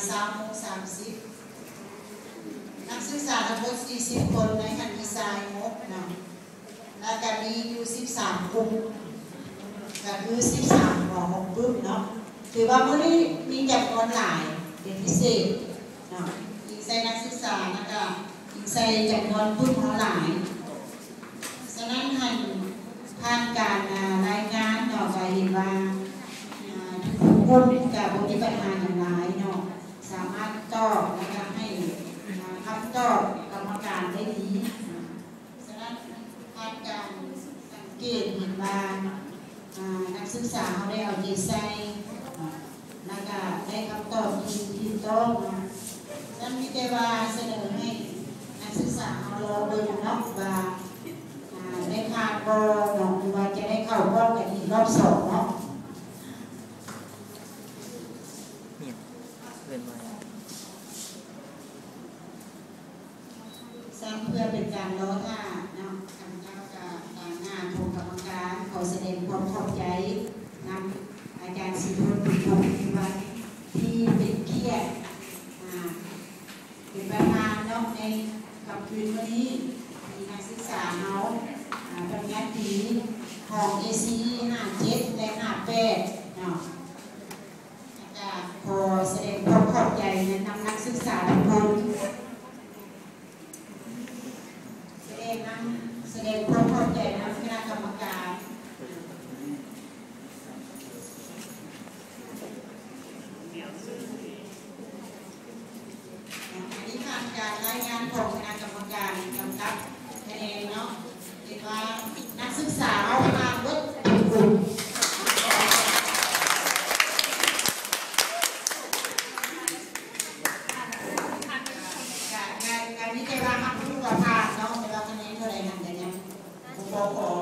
ຊາວໂມງສາມສິບ ນັກສຶກສາທັງໝົດສີ່ສິບຄົນ ໃນຫັ້ນມີຊາຍຫົກເນາະ ແລ້ວກະມີຢູ່ສິບສາມກຸ່ມ ກະຄືສິບສາມຫົວຂອງປຶ້ມເນາະ. ຖືວ່າມື້ນີ້ມີຈຳນວນຫຼາຍເປັນພິເສດເນາະ ອີງໃສ່ນັກສຶກສາ ແລ້ວກະອີງໃສ່ຈຳນວນປຶ້ມເຮົາຫຼາຍ. ສະນັ້ນຫັ້ນ ຜ່ານການ ອາ ລາຍງານເນາະ ກະເຫັນວ່າ ອາ ທຸກໆກຸ່ມກະບໍ່ມີບັນຫາຫຍັງຫຼາຍເນາະ ສາມາດຕອບ ແລ້ວກະໃຫ້ ອາ ຄຳຕອບກຳມະການໄດ້ດີ. ສະນັ້ນ ຜ່ານການສັງເກດເຫັນວ່າ ອາ ນັກສຶກສາເຮົາໄດ້ເອົາໃຈໃສ່ ແລ້ວກະໄດ້ຄຳຕອບທີ່ຖືກຕ້ອງເນາະ. ສະນັ້ນມີແຕ່ວ່າສະເໜີໃຫ້ນັກສຶກສາເຮົາລໍເບິ່ງເນາະວ່າ ອາ ໄດ້ຜ່ານບໍ່ເນາະ ຫຼືວ່າຈະໄດ້ເຂົ້າພ້ອມກັນອີກຮອບສອງເນາະ. ຊັ້ນເພື່ອເປັນການລໍຖ້າເນາະ ຂ້າພະເຈົ້າກະຕາງໜ້າຂອງກຳມະການ ຂໍສະແດງຄວາມຂອບໃຈນຳອາຈານສີພົນ ບຸນພົງ ພິມວັນ ທີ່ເປັນກຽດ ອາ ເປັນປະທານເນາະ ໃນຄ່ຳຄືນມື້ນີ້ ທີ່ນັກສຶກສາເຮົາ ອາ ປະລິນຍາຕີ ຫ້ອງ ເອ ສີ່ ຫ້າເຈັດ ແລະ ຫ້າແປດ ເນາະ. ກະຂໍສະແດງຄວາມຂອບໃຈນຳນັກສຶກສາທຸກຄົນ ສະແດງນຳ ສະແດງຄວາມຂອບໃຈນຳຄະນະກຳມະການ. ອັນນີ້ຜ່ານການລາຍງານຂອງຄະນະກຳມະການກຳກັບຄະແນນເນາະ ເຫັນວ່ານັກສຶກສາເຮົາຜ່ານເບິດທຸກກຸ່ມ. ກະ ກະ ກະມີແຕ່ວ່າຮັບຮູ້ວ່າຜ່ານເນາະ ແຕ່ວ່າຄະແນນເທົ່າໃດຫັ້ນກະຍັງບໍ່ພໍ.